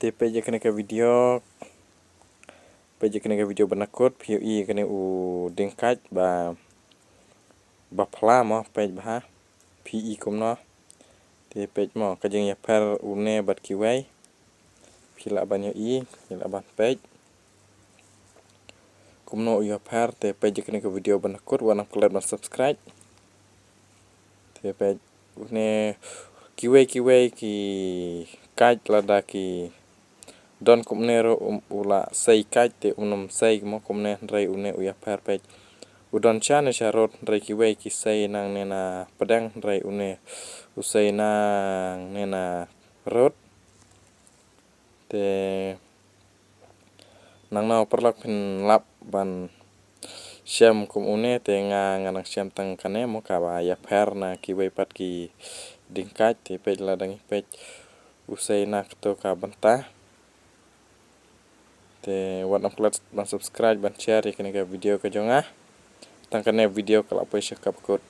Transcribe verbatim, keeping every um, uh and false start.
Te peit ïa kane ka video, peit ïa kane ka video ba na kut, phi ïohi ïa kane u dieng kait ba, ba phla mo, peit bha, phi ïohi kumno. Te peit mo, ka jingïapher une bad kiwei. Phi lah ban ïohi, phi lah ban peit kumno u ïapher. Te peit ïa kane ka video ba na kut, wat nym klet ban subscribe. Te peit une, kiwei kiwei ki kait lada ki don kumne ruh, um, u la sei kait te um nym sei mo kumne, hynrei une u ïapher, peit. U don sha ne sha rud, hynrei kiwei ki sei nangne na pdeng, hynrei une u sei nangne na rud. Te nangno paralok phin lap ban shem kum une, te nga, nga nang shem tang kane mo, kaba ïapher na kiwei pat ki dieng kait. Te peit, lada ngi peit, u sei na kato ka bynta. Te wat nym klet ban subscribe, ban share ïa kane ka video ka jong nga. Tang kane video, ka la poi sha kaba kut.